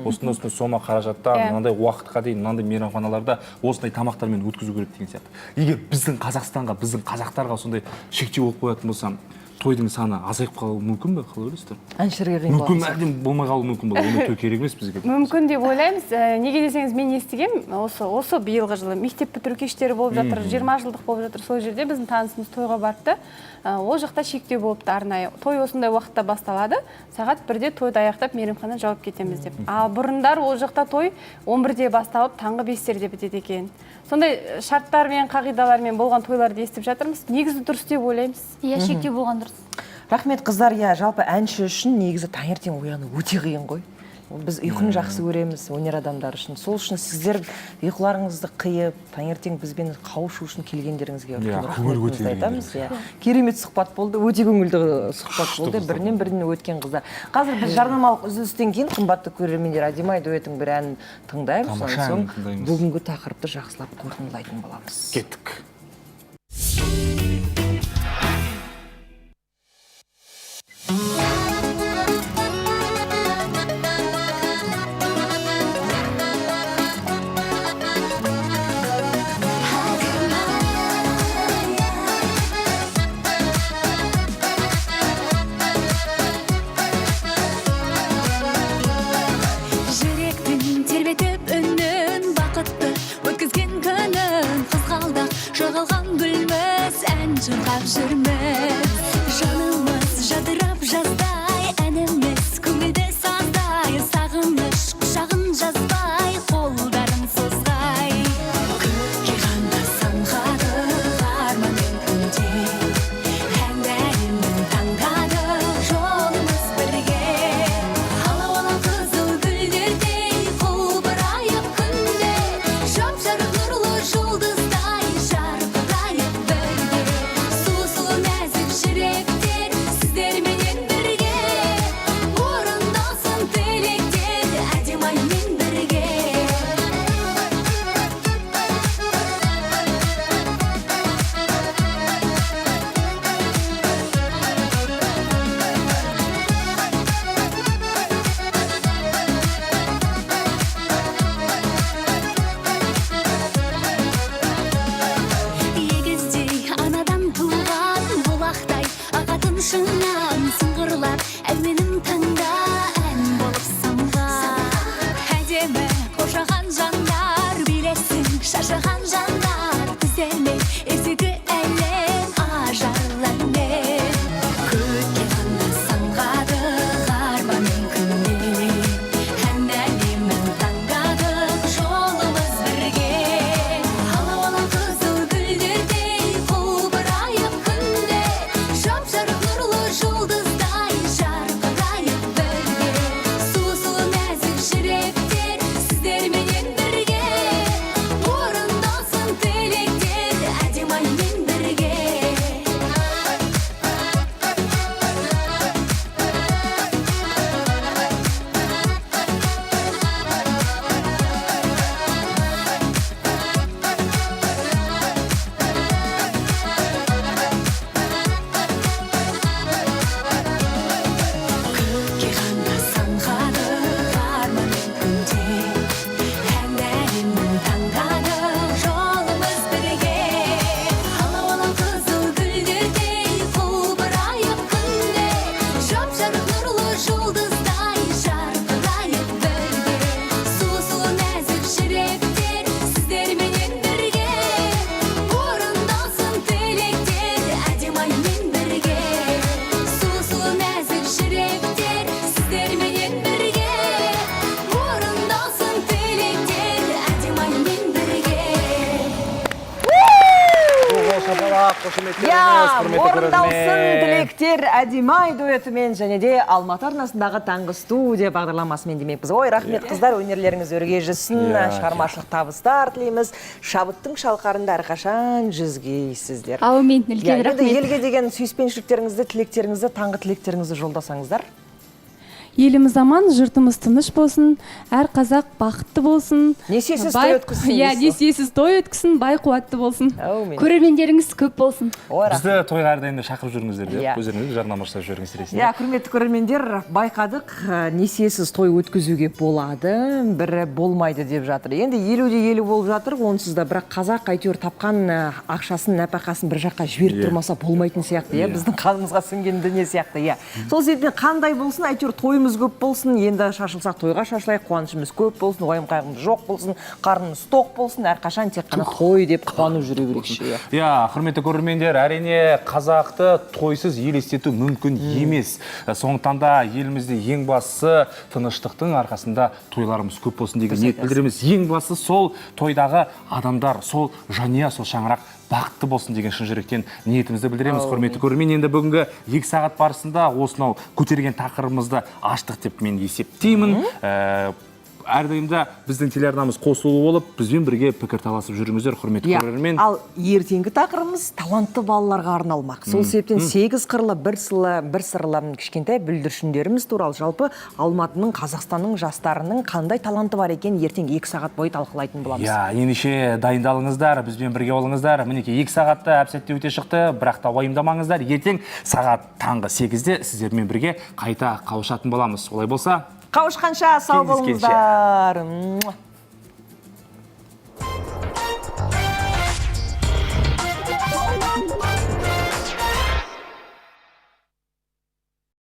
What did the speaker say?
Осындай осындай сома қаражатта, мынандай уақытқа дейін, мынандай мейрамханаларда осындай тамақтармен өткізу керек деген сияқты. Егер біздің Қазақстанға, біздің қазақтарға сондай шектеу болып қоятын болса, тойдың саны азайып қалуы мүмкін бе, қалай ойлайсыздар? Әншілерге қиын Мүмкін, болатын. әбден болмай қалуы мүмкін бұл. Ондай той керек емес бізге. Мүмкін деп ойлаймыз. Неге десеңіз, мен естігем, осы биылғы жылы мектеп бітіру кештері болып жатыр, 20 жылдық болып жатыр. Сол жерде біздің танысымыз тойға барыпты. Ол жақта шектеу болыпты арнайы. Той осындай уақытта басталады, сағат 1-де тойды аяқтап, мейрамхана жауып кетеміз деп. Ал бұрындар ол жақта той 11-де басталып, таңғы 5-терде бітеді екен. Сондай шарттармен, қағидалармен болған тойларды естіп жатырмыз. Негізі дұрыс деп ойлаймыз. Иә, шектеу болған дұрыс. Рахмет, қыздар. Иә, жалпы әнші үшін негізі таңертең ояну өте қиын ғой. Біз ұйқыны жақсы көреміз, өнер адамдары үшін. Сол үшін сіздер ұйқыларыңызды қиып, таңертең бізбен қауышу үшін келгендеріңізге үлкен Иә, көңіл рахметімізді көтерген. айтамыз. Иә, керемет сұхбат болды, өте көңілді сұхбат болды, қыздар. Бірінен біріне өткен қыздар. Қазір біз жарнамалық үзілістен кейін, қымбатты көрермендер, Әдемі дуэтінің бір әнін тыңдаймыз. Тамаша Содан соң әнін тыңдаймыз. бүгінгі тақырыпты жақсылап қорытындылайтын боламыз. Кеттік. Жүректің тербетіп үнін, бақытты өткізген күнін, қызғалдақ жоғалған гүлміз, ән шырқап жүрміз. Жанымыз жадырап жаздай, әніміз көңілді саздай, сағыныш құшағын жазбай, қолдарын созғай. Көкке ғана самғадық арманмен күнде, ән әлемін таңдадық, жолымыз бірге. Алауала қызыл гүлдердей құлпырайық күнде, жап жарық нұрлы жұлдыздай жарқырайық бірге. Сұлу, сұлу нәзік жүректер сіздерменен бірге, орындалсын тілектер Әдемі аймен бірге. Егіздей анадан туған, бұлақтай ағатын шыңнан, сыңғырлап әуенім таңда ән болып самға. Әдемі қоршаған жандар, билесін шаршаған жандар, біздермен ертегі әлем ажарлы әнмен. Көкке ғана самғадық арманмен күнде, ән әлемін таңдадық, жолымыз бірге. Алауала қызыл гүлдердей құлпырайық күнде, жап жарық нұрлы жұлдыздай жарқырайық бірге. Сұлу, сұлу нәзік жүректер сіздерменен бірге, орындалсын тілектер Әдемі аймен бірге. Көкке ғана самғадық арманмен күнде, ән әлемін таңдадық, жолымыз бірге. Алауала қызыл гүлдердей құлпырайық күнде, жап жарық нұрлы жұлдыздай жарқырайық бірге. Сұлу, сұлу нәзік жүректер сіздерменен бірге, орындалсын тілектер Әдемі аймен бірге. Сұлу, сұлу нәзік жүректер сіздерменен бірге, орындалсын тілектер Әдемі аймен бірге. Қол шапалақ, қошеметтеріңіз, Иә, құрметті орындалсын көрермен. тілектер Әдемі ай дуэтімен және де Алматы арнасындағы «Таңғы студия» бағдарламасымен демекпіз. Ой, рахмет, қыздар, өнерлеріңіз өрге жүзсін, шығармашылық табыстар тілейміз. Шабыттың шалқарында әрқашан жүзгейсіздер. Әумин, Иә, үлкен енді рахмет. елге деген сүйіспеншіліктеріңізді, тілектеріңізді, таңғы тілектеріңізді жолдасаңыздар. Еліміз аман, жұртымыз тыныш болсын, әр қазақ бақытты болсын. Несиесіз той өткізсін Иә, дейсіз. Несиесіз той өткізсін, бай қуатты болсын. Әумин. Көрермендеріңіз көп болсын. Ой, рахмет. Бізді тойға әрдайым да шақырып жүріңіздер деп, өздеріңіз жарнама жасап жіберіңіздер десін. Иә, құрметті көрермендер, байқадық, несиесіз той өткізуге болады, бірі болмайды деп жатыр. Енді 50 де 50 болып жатыр, онсыз да, бірақ қазақ әйтеуір тапқан ақшасын, нәпақасын бір жаққа жіберіп тұрмаса болмайтын сияқты, иә, біздің қанымызға сіңген дүние сияқты, иә. Сол себептен қандай болсын, әйтеуір тойымыз көп болсын, енді шашылсақ тойға шашылайық, қуанышымыз көп болсын, уайым қайғымыз жоқ болсын, қарнымыз тоқ болсын, әрқашан тек қана той деп қуанып жүре берейікші, иә. Иә, құрметті көрермендер, әрине, қазақты тойсыз елестету мүмкін емес. Сондықтан да елімізде ең бастысы тыныштықтың арқасында тойларымыз көп болсын деген ниет білдіреміз. Ең бастысы сол тойдағы адамдар, сол жанұя, сол шаңырақ бақытты болсын деген шын жүректен ниетімізді білдіреміз. Құрметті көрермен, енді бүгінгі 2 сағат барысында осынау көтерген тақырыбымызды аштық деп мен есептеймін. Әрдайым да біздің телеарнамыз қосулы болып, бізбен бірге пікір таласып жүріңіздер, құрметті көрермен. Ал ертеңгі тақырыбымыз талантты балаларға арналмақ. Сол себептен сегіз қырлы, бір сырлы, бір сырлы кішкентай бүлдіршіндеріміз туралы, жалпы Алматының, Қазақстанның жастарының қандай таланты бар екенін ертең 2 сағат бойы талқылайтын боламыз. Иә, ендеше дайындалыңыздар, бізбен бірге болыңыздар. Мінекей, 2 сағатта әп-сәтте өте шықты, бірақ та уайымдамаңыздар. Ертең сағат таңғы 8-де сіздермен бірге қайта қауышатын боламыз. Олай болса, Қауышқанша сау кездескенше. Болыңыздар. Муа.